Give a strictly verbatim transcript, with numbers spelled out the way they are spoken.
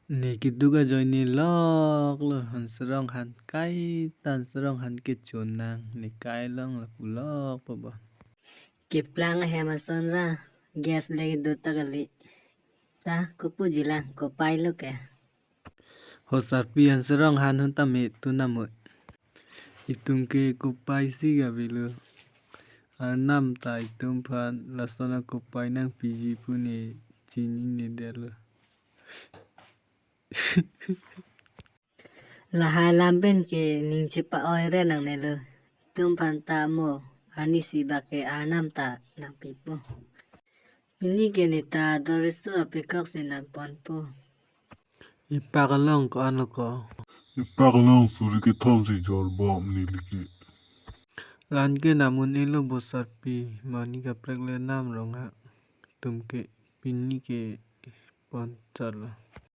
Ne keduk ajoine loklo, Hanserong han kaita Hanserong han kechonang, ne kai along lapu lokpo bo. Keplang ahem ason ra, gas le do ta kali. Ta kopuji lang, kopai lo ke. Ho sarpi, Hanserong han hon tame tu namo. Itum ke kopai si gavelo. Arnam ta itum aphan lason akopai nangpiji pu ne chininedetlo. Lahai alam pen ke ning chepa-oi re nangnelo. Itum aphan ta mo, arnisi bak ke Arnam ta nangpipo. Pini ke ne ta doriso apekok si nangponpo. Ipak along ko-an lo ko? Ipak along suri kethom si jorbom neli ke. La-an ke nam un-elo bo sarpi, mani kaprek le nam rong ha. Itum ke pini ke pon chotlo.